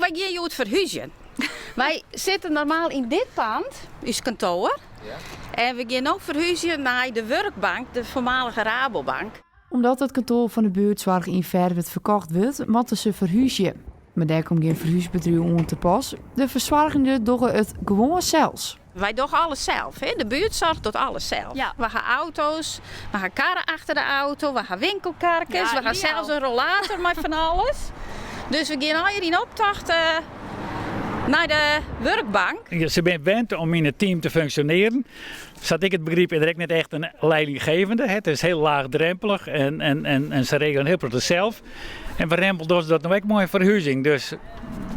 wy gean hjoed ferhúzjen. Wy sitte normaal yn dit pand, ús kantoar. En we gean no ferhúzjen nei de wurkbank, de foarmalige Rabobank. Omdat it kantoar fan de buertsoarch yn Ferwert ferkocht wurdt, moatte se ferhúzje. Mar dêr komt gjin ferhúsbedriuw oan te pas. De fersoargjenden dogge it gewoan sels. Wy dogge alles sels. De buertsoarch docht alles sels. We ha auto's, we ha karren achter de auto, we ha winkelkarkes, we ha sels in rollator mei fan alles. Dus we gean allegear yn optocht nei de wurkbank. Se binne wend om yn it team te funksjonearjen. Sa't ik it begryp is der ek net echt in leidinggevende. Het is heel laagdrempelig en, en, en, en se regelen hiel protte sels. En warempel dogge se dat no ek mei in ferhuzing. Dus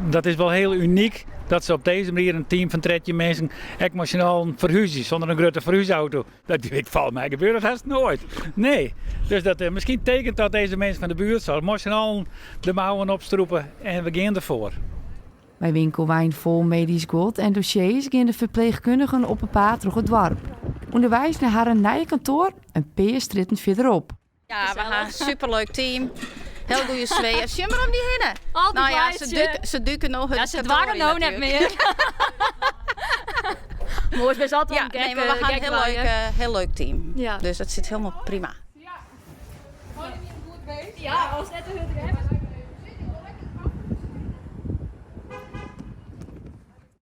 dat is wol hiel unyk dat se op dizze manier in team fan 13 minsken ek mei syn allen ferhúzje sûnder in grutte ferhúsauto. Dat ik folgens my gebeurt dat hast noait. Nee. Dus dat, eh, miskien tekent dat dizze minsken fan de buertsoarch mei syn allen de mouwen opstrûpe en we gean derfoar. Mei winkelwein fol medysk guod en dossiers gean de ferpleechkundigen op 'en paad troch it doarp. Underweis nei harren nije kantoar, in pear strjitten fierderop. Ja, we ha in superleuk team. Hiel goede sfear. Sjoch mar om dy hinne. Altyd Nou ja, se laitsje. duke, se duke no Ja, se doarre no net mear. Moai is best altyd Ja, een gek, nee, mar we ha in gek hiel leuk, waaien. hiel leuk team. Ja. Dus dat sit hielendal prima. Ja, als net de hurd.